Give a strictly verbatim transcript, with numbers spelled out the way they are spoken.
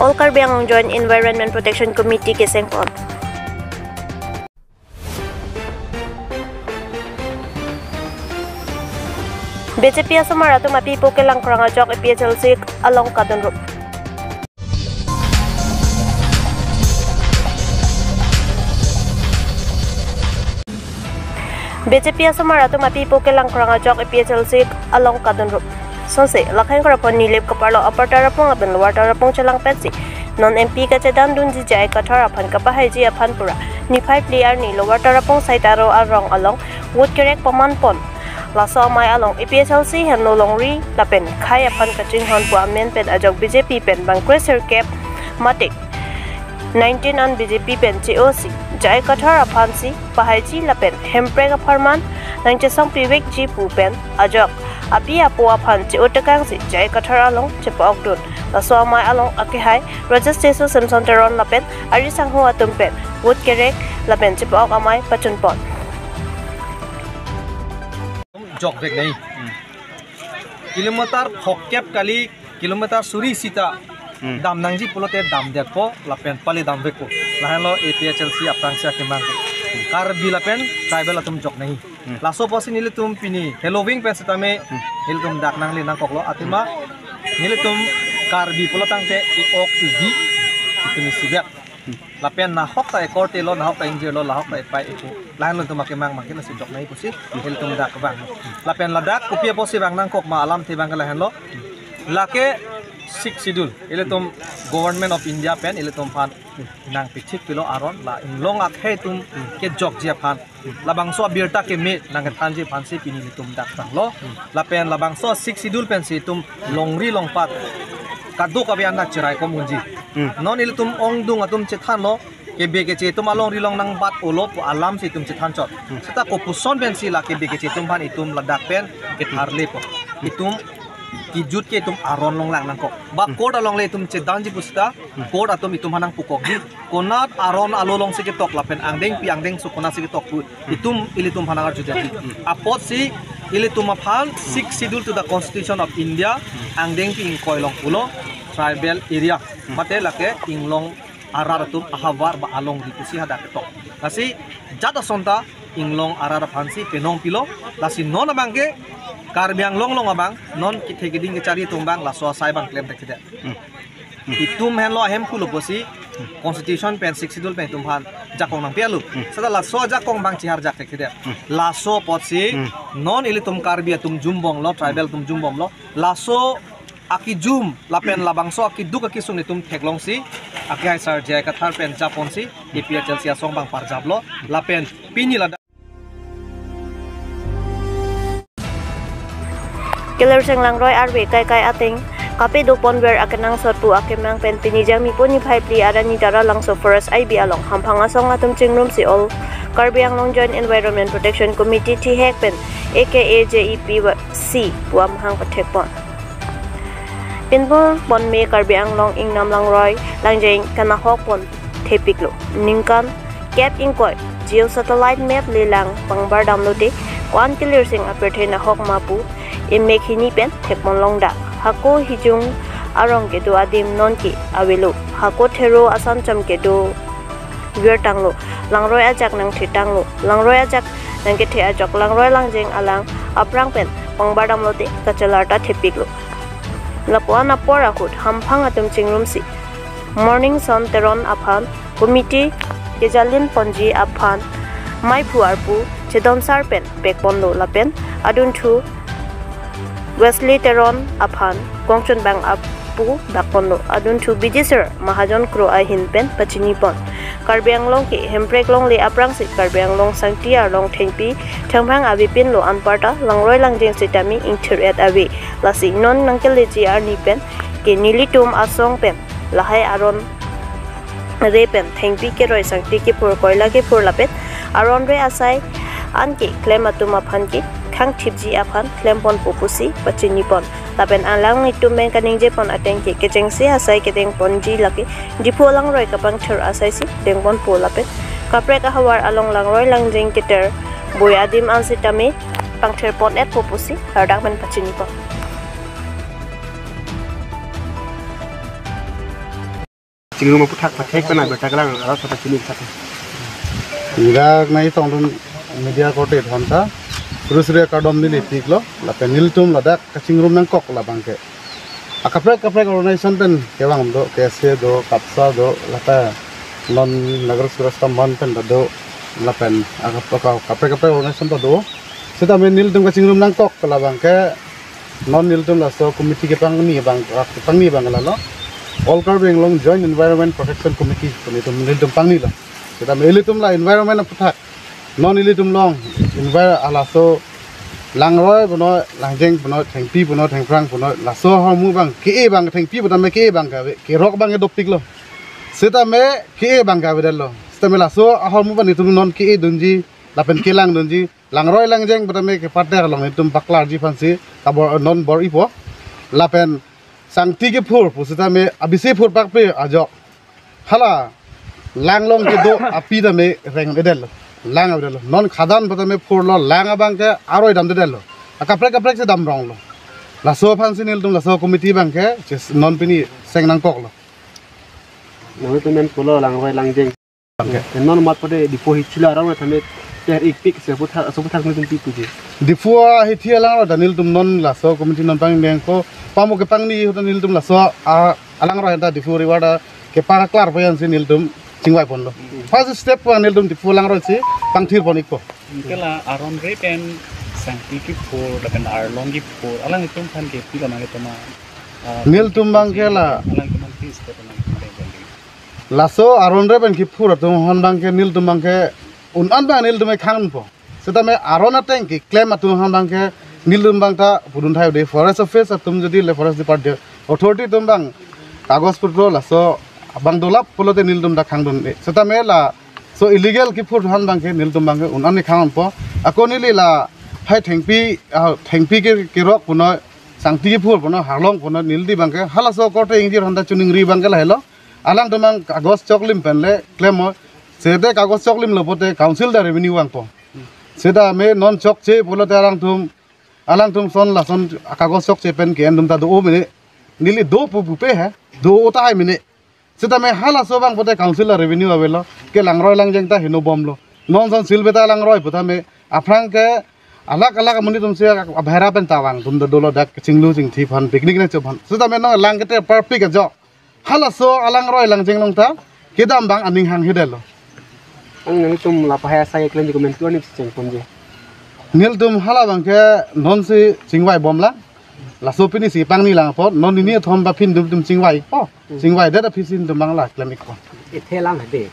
All Karbi Anglong Joint Environment Protection Committee kesengpon. B J P asomar atum apipo kelangkrang ajok A P H L C along kadunrup. B J P asomar atum apipo kelangkrang ajok A P H L C along kadunrup. Sonse, lakhang krapon Nilip kaparlo Upper Tarapung lapen Lower Tarapung chelang pensi non M P kachedandunji J I Kathar aphan kapahaiji aphan pura niphai phli arni Lower Tarapung Saitaro arong along vote kerek pamanpon. Laso amei along A P H L C henlo longri lapen khei aphan kachinghon pu amen pen ajok B J P pen bangkre sirkep mate nineteen an B J P pen che-osi J I Kathar aphansi pahaiji lapen Hemprek apharman nangchesongpivekji pu pen ajok api apo aphan che-o tekangsi J I Kathar along chepa-okdun. Laso amei along akehai Rajesh Teso, Samson Teron lapen ari sangho atum pen vote kerek lapen chepa-ok amei pachunpon. Jokvek nai. Hmm. Kilometer phokep kali, kilometer suri sita. Hmm. Dam nangji pulote damdetpo lapen pale damvekpo. Lahenlo A P H L C aphrangsi akemang. Karbi lapen tribal atum jok nai. Hmm. Laso apotsi nelitum pini heloving pen setame, hmm, nelitum dak nangle nangkoklo athema nelitum Karbi pulo tangte i-ok ivi itum isibek. Lapen nahok ta ekorte lo, nahok ta ingjir lo, nahok ta epai epo. Lahenlo itum akemang mangkin lasi jok nai pusi, ilitum dak vang. Lapen ladak kopi apotsi vang nangkok ma alamthe abang ke lahenlo. Lake Sixth Schedule, ilitum Government of India pen ilitum aphan nangpithik pilo aron, la inglong akhei atum kejokji aphan. Labangso abirta keme nangkethanji aphansi pini ilitum dak vanglo. Lapen labangso Sixth Schedule pensi itum longri longpat kadokave anak cheraikom unji. Hmm. Non ilitum ongdung atum chethanlo, kebe keche atum alongri long nangbat-olo pu alamsi itum chethan chot. Hmm. Seta kopuson pensi la kebe keche atum aphan itum ladak pen ketharlepo. Itum kijut ke itum aron along lang nangkok. Ba, hmm, court along le itum chedanji pu seta, hmm, court atum itum aphan nangpukokji. Konat aron alo alongsi ketok lapen angdengpi angdengso konatsi ketok pu itum ilitum aphan nangarju jadi. Apotsi ilitum aphan Sixth Schedule to the Constitution of India, angdengpi ingkoi along pulo tribal area. Mate lake inglong arat atum ahavar ba alongri pusi hadak ketok. Lasi jat ason ta inglong arat aphansi penong pilo. Lasi non abang ke Karbi Anglong along abang non kethe keding kechari atum abang laso asai abang klemthekthedet. Hmm. Itum henlo ahemphu lo pusi Constitution pen Sixth Schedule pen itum aphan jakong nangpi alo. Hmm. Seta laso ajakong abang chiharjak thekthedet. Hmm. Laso apotsi, hmm, non ilitum Karbi atum jumbomlo, tribal atum jumbomlo. Laso akijum lapen labangso akiduk akisung itum theklongsi akehai Sir J I Kathar pen japonsi A P H L C asong abang parjaplo. Lapen pini ladak Kilirsing Langroi arve kaikai ateng kapedoponver akenangsot pu akemang pen pini Jangmi niphai phli arni Taralangso Forest I B along hamphang asong atum chingrumsi All Karbi Anglong Joint Environment Protection Committee thihek pen A K A J E P C pu amahang pathekpon. Pinbur ponme Karbi Anglong ingnam langroi langjeng kanahokpon thepiklo. Ningkan kep ingkoi Geo Satellite Map lelang pangbardamlote ko-an kilirsing apirthe nahok ma pu imek hini pen thekpon longdak. Hako hijung arong kedo adim nonke avelo. Hako thero asancham kedo virtanglo. Langroi ajak nangthetanglo. Langroi ajak nangkethe ajok langroi langjeng alang aphrang pen pangbardamlote kachelar ta thepiklo. Lapu-an apor ahut hamphang atum chingrumsi Morning Sun Teron aphan committee kejalinponji aphan maiphu arpu chedonsar pen pekponlo lapen adunthu Wesley Teron aphan kongchunbang apu dakponlo. Adunthu Bidisir Mahajon Kro ahin pen pachinipon. Karbi Anglong ke Hemprek longle aphrangsi Karbi Anglong sangti arlong thengpi thengphang avepinlo anparta langroi langjeng sitame ingthir-et ave. Lasi non nangkeleji arni pen ke nelitum asong pen lahai aron re pen thengpi keroi sangti kephur koila kephur lapen aron re asai anke klem atum aphan ke khangthipji aphan klemponpo pusi pachinipon. Lapen alanglitum pen kaningjepon ateng ke kechengsi asai kedengponji lake Diphu langroi kapangthir asaisi dengponpo lapen kaprek ahavar along langroi langjeng keter bui adim an sitame pangthirpon-etpo pusi ladak pen pachinipon. Chingrum aphuthak pathek pen abirta kelang arat sata chini sata. Dak nai tongdun media korte thon ta. Suri suri akardom neli piklo. Lapen nelitum ladak kachingrum nangkok labang ke. Akaprek kaprek organization pen kevang do, K S A do, KAPSA do, lapen non Nagarik Surashra Manch pen ta do, lapen akap-, aka-, kaprek kaprek organization ta do. Sitame nelitum kachingrum nangkok labang ke non nelitum laso committee kepangni abang, kepangni abang lalo. All Karbi Anglong Joint Environment Protection Committee pu nelitum, nelitum pangnilo. Sitame ilitum la environment aphuthak non ilitum along envir-, alaso langroi punoi, langjeng punoi, thengpi punoi, thengphrang punoi, laso ahormu abang ke-e abang, thengpi putame ke-e abang kave, kerok abang ke dopiklo. Sitame ke-e abang kavedetlo. Sitame laso ahormu abang itum non ke-e dunji, lapen kelang dunji, langroi langjeng putame kepate along itum paklarji aphansi kabor non bor-ipo. Lapen sangti kephur pusitame abisi phur pakpe ajok. Hala lang along kedo api tame reng-edetlo, lang avedetlo. Non khadan putame phurlo, lang abang ke aroi damdedetlo. Akaprek kaprek si damronglo. Laso aphansi nelitum laso committee abang ke ches-, non pini seng nangkoklo. Nangtum men pulo langroi langjeng. Abang ke. Non mat pade Diphu hithi la arong tame ter-ikpik se puthak, so puthak nelitum pi puji. Diphu ahithi alangroi ta nelitum non laso committee non pangdeng ko pamo kepangni ahut ta nelitum laso a-, alangroi ta Diphu river ta kepaklar payan si nelitum chingvai ponlo. First step ko nelitum Diphu alangroi si pangthir pon-ikpo. Anke la aron re pen sangti kephur, lapen arlong kephur, alanglitum aphan ke pilo nangtum ma, ah, nelitum abang ke la, alanglitum aphan pi step nangtum abang ke. Laso aron re pen kephur atum aphan abang ke nelitum abang ke un-an abang nelitum khangpo. Sitame aron ateng keklem atum aphan abang ke nelitum abang ta pudun thai de, forest office atum jodi le forest department authority atum abang kagos putro laso abang dolap pulote nelitum ta khangdunde. Sitame laso illegal kephur aphan abang ke nelitum abang ke un-an khangpo. Ako neli lahai thengpi, ah, thengpi ke kerok punoi, sangti kephur punoi, harlong punoi, neli abang ke halaso korte ingjir aphan ta choningri abang ke lahelo. Alangtum abang kagos choklim pen le klemmo. Seta kagos choklimlo pute council ta revenue vangpo. Sitame non chokche pulote alangtum, alangtum son lason kagos chokche pen ke-en atum ta do-o mene. Neli do pu pupe he, do-o tahai mene. Sitame halaso abang pute council ta revenue avelo, ke langroi langjeng ta heno bomlo. Non son silbeta langroi putame aphrang ke alak alak amonit atum si abahera pen ta vang atum ta dolo, dak chinglu chingthi aphan, picnic nangchop aphan. Sitame non lang kete parpik ajok. Halaso alangroi langjeng along ta kedam abang aning hanghe detlo. Ang nangtum la pahai asai klemji komantu ani cheng ponji. Nelitum hala abang ke non si chingvai bomlang. Laso pini si pangni lang apot, non nini athom ba phin dum tum chingvaipo. Chingvaidet aphi si nelitum abang la klem-ikpo. Ethe lang hade.